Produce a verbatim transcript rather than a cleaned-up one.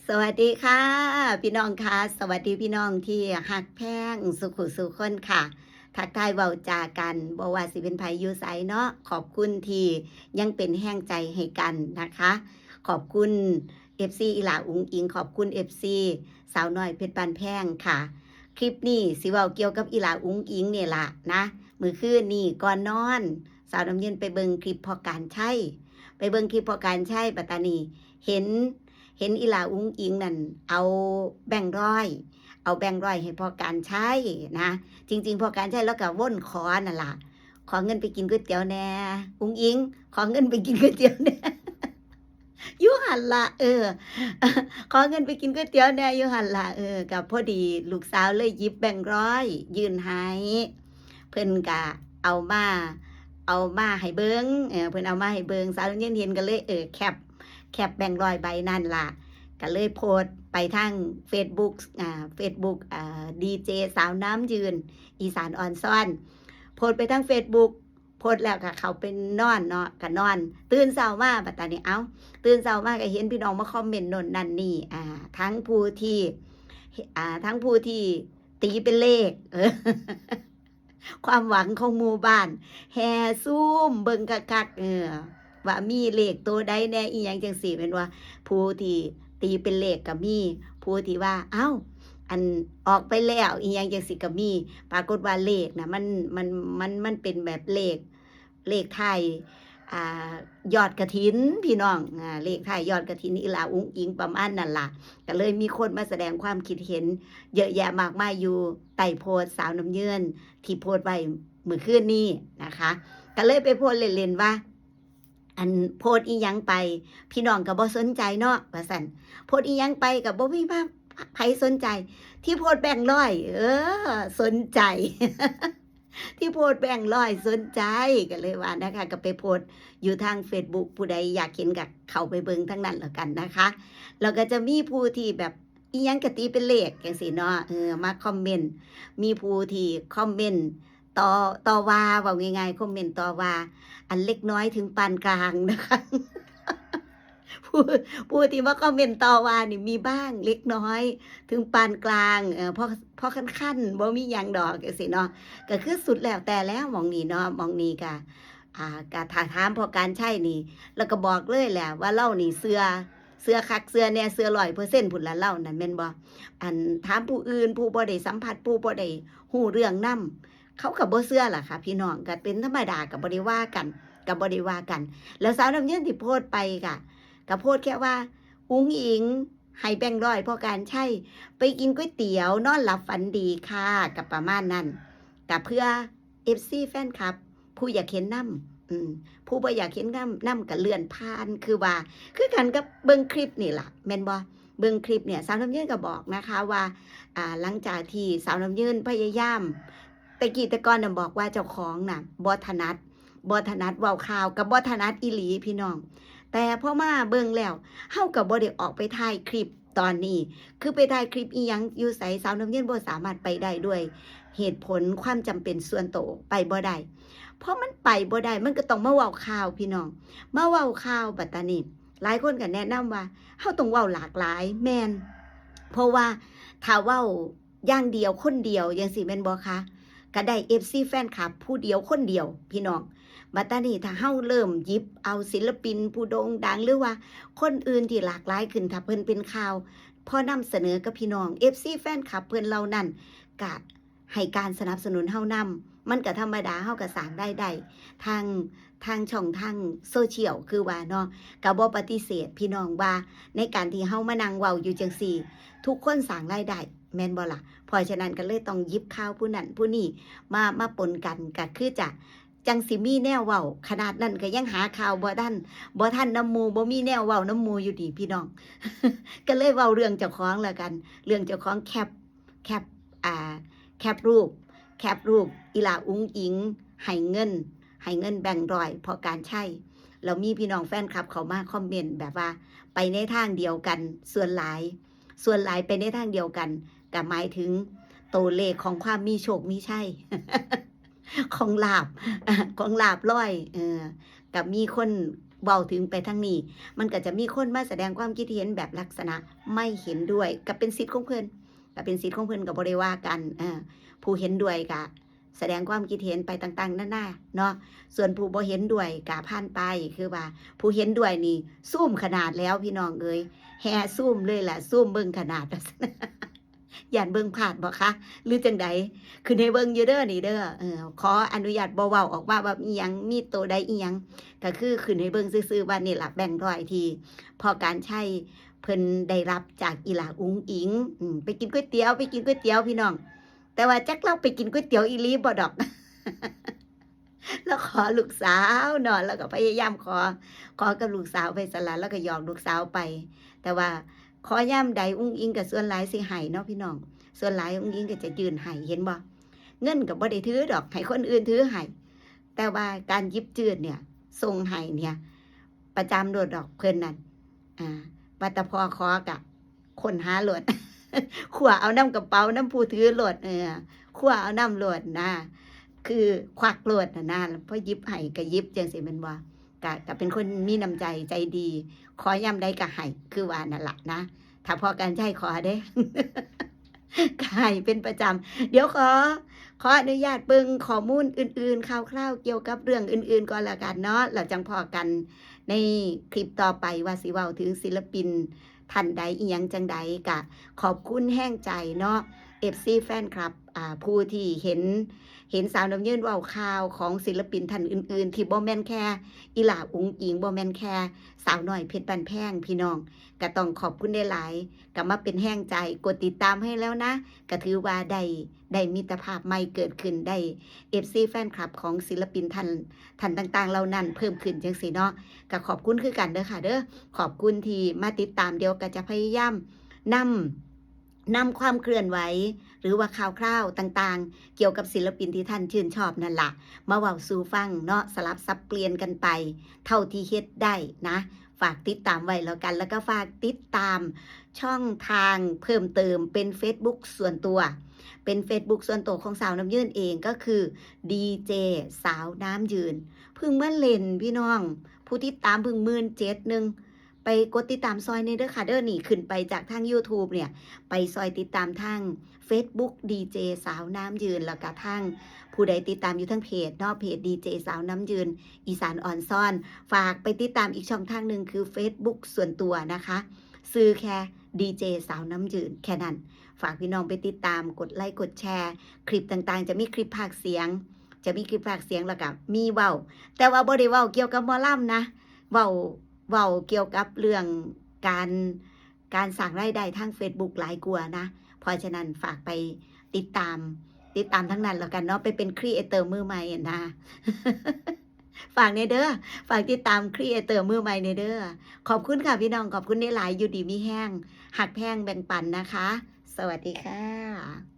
สวัสดีค่ะ พี่น้องค่ะ สวัสดีพี่น้องที่ฮักแพงสุขุสุคนค่ะ ทักทายเว้าจากัน บ่ว่าสิเป็นไผอยู่ไสเนาะ ขอบคุณที่ยังเป็นแฮงใจให้กันนะคะ ขอบคุณ เอฟซี อีหล่าอุ๋งอิ๋ง ขอบคุณ เอฟซี สาวน้อยเพชรบ้านแพงค่ะ คลิปนี้สิเว้าเกี่ยวกับอีหล่าอุ๋งอิ๋งนี่ล่ะนะ มื้อคืนนี้ก่อนนอน สาวน้ำเย็นไปเบิ่งคลิปพ่อการชัย ไปเบิ่งคลิปพ่อการชัย บัดตานี้เห็น เห็นอีหล่าอุ๋งอิ๋งนั่น เอาแบงค์ร้อย เอาแบงค์ร้อยให้พ่อการชัยนะ จริงๆ พ่อการชัยแล้วก็วนขอนั่นล่ะ ขอเงินไปกินก๋วยเตี๋ยวแหน่ อุ๋งอิ๋ง ขอเงินไปกินก๋วยเตี๋ยวแหน่ อยู่หั่นล่ะ เออ ขอเงินไปกินก๋วยเตี๋ยวแหน่ อยู่หั่นล่ะ เออ ก็พอดีลูกสาวเลยหยิบแบงค์ร้อยยื่นให้ เพิ่นก็เอามา เอามาให้เบิ่ง เออ เพิ่นเอามาให้เบิ่ง สาวน้ำเย็นเห็นก็เลย เออ แคป แคปแบงค์ร้อยใบนั่นล่ะ ก็เลยโพสต์ไปทางเฟซบุ๊ก อ่า เฟซบุ๊ก อ่า ดีเจสาวน้ำยืน อีสานออนซอน โพสต์ไปทางเฟซบุ๊ก โพสต์แล้วก็เข้าไปนอนเนาะ ก็นอน ตื่นเช้ามา บัดตานี้ เอ้า ตื่นเช้ามาก็เห็นพี่น้องมาคอมเมนต์โน่นนั่นนี่ อ่า ทั้งผู้ที่ อ่า ทั้งผู้ที่ตีเป็นเลข เออ ความหวังของหมู่บ้าน แห่ซูมเบิ่งคักๆ เออ ว่ามีเลขตัวใดแหน่ อีหยังจังซี้ แม่นว่า ผู้ที่ตีเป็นเลขก็มี ผู้ที่ว่า เอ้า อันออกไปแล้ว อีหยังจังซี้ก็มี ปรากฏว่าเลขน่ะ มัน มัน มัน มันเป็นแบบเลข เลขท้าย อ่า ยอดกฐิน พี่น้อง อ่า เลขท้ายยอดกฐิน อีหล่าอุ๋งอิ๋ง ประมาณนั่นล่ะ ก็เลยมีคนมาแสดงความคิดเห็นเยอะแยะมากมายอยู่ใต้โพสต์สาวน้ำเยินที่โพสต์ไว้มื้อคืนนี้นะคะ ก็เลยไปโพสต์เล่นๆ ว่า อันโพสต์อีหยังไป พี่น้องก็บ่สนใจเนาะ ว่าซั่น โพสต์อีหยังไปก็บ่มีมา ไผสนใจ ที่โพสต์แบงค์ร้อย เออ สนใจ ที่โพสต์แบงค์ร้อยสนใจ ก็เลยว่านะคะ ก็ไปโพสต์อยู่ทางเฟซบุ๊ก ผู้ใดอยากเห็นก็เข้าไปเบิ่งทางนั้นแล้วกันนะคะ แล้วก็จะมีผู้ที่แบบ อีหยังก็ตีเป็นเลขจังซี้เนาะ เออ มาคอมเมนต์ มีผู้ที่คอมเมนต์ต่อ ต่อว่า เว้าง่ายๆ คอมเมนต์ต่อว่า อันเล็กน้อยถึงปานกลางนะคะ ผู้ ผู้ที่มาคอมเมนต์ต่อว่านี่มีบ้างเล็กน้อย ถึงปานกลาง เอ่อ พอ พอคันๆ บ่มีหยังดอกจังซี้เนาะ ก็คือสุดแล้วแต่แล้วหม่องนี้เนาะ หม่องนี้ก็ อ่า ก็ถ้าถามพ่อการชัยนี่ แล้วก็บอกเลยแหละว่าลาวนี่เชื่อ เชื่อคักเชื่อแน่ เชื่อร้อยเปอร์เซ็นต์พุ้นล่ะลาวนั่นแม่นบ่ อันถามผู้อื่น ผู้บ่ได้สัมผัส ผู้บ่ได้ฮู้เรื่องนำ เขาก็บ่เชื่อล่ะค่ะพี่น้อง ก็เป็นธรรมดา ก็บ่ได้ว่ากัน ก็บ่ได้ว่ากัน แล้วสาวน้ำเย็นที่โพสต์ไปก็ ก็โพสต์แค่ว่า อุ๋งอิ๋งให้แบงค์ร้อยพ่อการชัย ไปกินก๋วยเตี๋ยว นอนหลับฝันดีค่ะ ก็ประมาณนั้น ก็เพื่อ เอฟซี แฟนคลับ ผู้อยากเห็นนำ อืม ผู้บ่อยากเห็นนำ นำก็เลื่อนผ่าน คือว่า คือกันกับเบิ่งคลิปนี่ล่ะ แม่นบ่ เบิ่งคลิปเนี่ย สาวน้ำเยินก็บอกนะคะว่า อ่า หลังจากที่สาวน้ำเยินพยายาม แต่กี้แต่ก่อนน่ะบอกว่าเจ้าของน่ะบ่ถนัด บ่ถนัดเว้าข่าว ก็บ่ถนัดอีหลีพี่น้อง แต่พอมาเบิ่งแล้ว เฮาก็บ่ได้ออกไปถ่ายคลิปตอนนี้ คือไปถ่ายคลิปอีหยังอยู่ไส สาวน้ำเย็นบ่สามารถไปได้ด้วยเหตุผลความจำเป็นส่วนตัว ไปบ่ได้ เพราะมันไปบ่ได้ มันก็ต้องมาเว้าข่าวพี่น้อง มาเว้าข่าว บัดตานี้ หลายคนก็แนะนำว่า เฮาต้องเว้าหลากหลาย แม่น เพราะว่าถ้าเว้าอย่างเดียวคนเดียวจังซี้แม่นบ่คะ ก็ได้ เอฟซี แฟนคลับผู้เดียวคนเดียวพี่น้อง บัดตานี้ถ้าเฮาเริ่มหยิบเอาศิลปินผู้โด่งดัง หรือว่าคนอื่นที่หลากหลายขึ้น ถ้าเพิ่นเป็นข่าว พอนำเสนอกับพี่น้อง เอฟซี แฟนคลับเพิ่นเหล่านั้น ก็ให้การสนับสนุนเฮานำ มันก็ธรรมดา เฮาก็สร้างรายได้ทาง ทางช่องทางโซเชียล คือว่าเนาะ ก็บ่ปฏิเสธพี่น้องว่า ในการที่เฮามานั่งเว้าอยู่จังซี้ ทุกคนสร้างรายได้ แม่นบ่ล่ะ เพราะฉะนั้นก็เลยต้องหยิบข่าวผู้นั้นผู้นี้มา มาปนกัน ก็คือจะ จังสิมีแนวเว้า ขนาดนั้นก็ยังหาข่าวบ่ทัน บ่ทันนำหมู่ บ่มีแนวเว้านำหมู่อยู่นี่พี่น้อง ก็เลยเว้าเรื่องเจ้าของแล้วกัน เรื่องเจ้าของแคป แคป อ่า แคปรูป แคปรูป อีหล่าอุ๋งอิ๋งให้เงิน ให้เงินแบงค์ร้อยพ่อการชัย แล้วมีพี่น้องแฟนคลับเข้ามาคอมเมนต์แบบว่าไปในทางเดียวกัน ส่วนหลาย ส่วนหลายไปในทางเดียวกัน ก็หมายถึงตัวเลขของความมีโชคมีชัย ของลาภ ของลาภลอย เออ ก็มีคน เว้าถึงไปทางนี้ มันก็จะมีคนมาแสดงความคิดเห็นแบบลักษณะไม่เห็นด้วย ก็เป็นสิทธิ์ของเพิ่น ก็เป็นสิทธิ์ของเพิ่น ก็บ่ได้ว่ากัน เออ ผู้เห็นด้วยก็แสดงความคิดเห็นไปต่างๆนานาเนาะ ส่วนผู้บ่เห็นด้วยก็ผ่านไป คือว่าผู้เห็นด้วยนี่ซูมขนาดแล้วพี่น้องเอ้ย แห่ซูมเลยล่ะ ซูมเบิ่งขนาด ย่านเบิ่งพลาดบ่คะ หรือจั่งใด ขึ้นให้เบิ่งอยู่เด้อนี่เด้อ เออ ขออนุญาตบ่เว้าออกมาว่าอิหยัง มีโตใดอิหยัง ก็คือขึ้นให้เบิ่งซื่อๆว่านี่ล่ะแบงค์ร้อยที่พ่อกาญชัยเพิ่นได้รับจากอีหล่าอุ๋งอิ๋ง อืม ไปกินก๋วยเตี๋ยว ไปกินก๋วยเตี๋ยวพี่น้อง แต่ว่าจักลาวไปกินก๋วยเตี๋ยวอีหลีบ่ดอก ลาวขอลูกสาวเนาะ ลาวก็พยายามขอ ขอกับลูกสาวไปซั้นล่ะ ลาวก็หยอกลูกสาวไป แต่ว่าขอยามใดอุ๋งอิ๋งก็ส่วนหลายสิให้เนาะพี่น้อง ส่วนหลายอุ๋งอิ๋งก็จะยื่นให้ เห็นบ่ เงินก็บ่ได้ถือดอก ให้คนอื่นถือให้ แต่ว่าการหยิบยื่นเนี่ย ส่งให้เนี่ย ประจำโลดดอกเพิ่นนั่น อ่า ว่าแต่พ่อขอกะค้นหาโลด คว้าเอานำกระเป๋านำผู้ถือโลด เออ คว้าเอานำโลดนะ คือควักโลดน่ะนะ พอหยิบให้ก็หยิบจั่งซี้แม่นบ่ ก็ ก็เป็นคนมีน้ำใจใจดี ขอยามใดก็ให้ คือว่านั่นล่ะนะ ถ้าพ่อกาญชัยขอเด้ ก็ให้เป็นประจำ เดี๋ยวขอ ขออนุญาตเบิ่งข้อมูลอื่นๆ ข่าวคราวเกี่ยวกับเรื่องอื่นๆ ก่อนละกันเนาะ แล้วจั่งพ้อกันในคลิปต่อไปว่าสิเว้าถึงศิลปินท่านใดอิหยังจั่งใด ก็ขอบคุณแฮงใจเนาะ เอฟซี แฟนคลับ อ่า ผู้ที่เห็น เห็นสาวน้ำยืนเว้าข่าวของศิลปินท่านอื่นๆ ที่บ่แม่นแค่อีหล่าอุ๋งอิ๋ง บ่แม่นแค่สาวน้อยเพชรบ้านแพง พี่น้อง ก็ต้องขอบคุณหลายๆ ก็มาเป็นแฮงใจ กดติดตามให้แล้วนะ ก็ถือว่าได้ ได้มิตรภาพใหม่เกิดขึ้น ได้ เอฟซี แฟนคลับของศิลปินท่าน ท่านต่างๆ เหล่านั้นเพิ่มขึ้นจั่งซี้เนาะ ก็ขอบคุณคือกันเด้อค่ะเด้อ ขอบคุณที่มาติดตาม เดี๋ยวก็จะพยายามนำ นำความเคลื่อนไหว หรือว่าข่าวคราวต่างๆ เกี่ยวกับศิลปินที่ท่านชื่นชอบนั่นล่ะ มาเว้าสู่ฟังเนาะ สลับสับเปลี่ยนกันไป เท่าที่เฮ็ดได้นะ ฝากติดตามไว้แล้วกัน แล้วก็ฝากติดตามช่องทางเพิ่มเติมเป็น Facebook ส่วนตัว เป็น Facebook ส่วนตัวของสาวน้ำยืนเอง ก็คือ ดีเจ สาวน้ำยืน เพิ่งมาเล่นพี่น้อง ผู้ติดตามเพิ่งหมื่นเจ็ดหนึ่ง ไปกดติดตามซอยแหน่เด้อค่ะเด้อ นี่ขึ้นไปจากทาง YouTube เนี่ย ไปซอยติดตามทาง Facebook ดีเจ สาวน้ำยืน แล้วก็ทางผู้ใดติดตามอยู่ทางเพจเนาะ เพจ ดีเจ สาวน้ำยืน อีสานออนซอน ฝากไปติดตามอีกช่องทางหนึ่งคือ Facebook ส่วนตัวนะคะ ชื่อแค่ ดีเจ สาวน้ำยืน แค่นั้น ฝากพี่น้องไปติดตาม กดไลค์ กดแชร์ คลิปต่างๆ จะมีคลิปพากย์เสียง จะมีคลิปพากย์เสียง แล้วก็มีเว้า แต่ว่าบ่ได้เว้าเกี่ยวกับหมอลำนะ เว้า เว้าเกี่ยวกับเรื่องการ การสร้างรายได้ทาง Facebook หลายกว่านะ เพราะฉะนั้นฝากไปติดตาม ติดตามทั้งนั้นแล้วกันเนาะ ไปเป็นครีเอเตอร์มือใหม่อะนะ ฝากแหน่เด้อ ฝากติดตามครีเอเตอร์มือใหม่แหน่เด้อ ขอบคุณค่ะพี่น้อง ขอบคุณหลายๆ อยู่ดีมีแฮง ฮักแพงแบ่งปันนะคะ สวัสดีค่ะ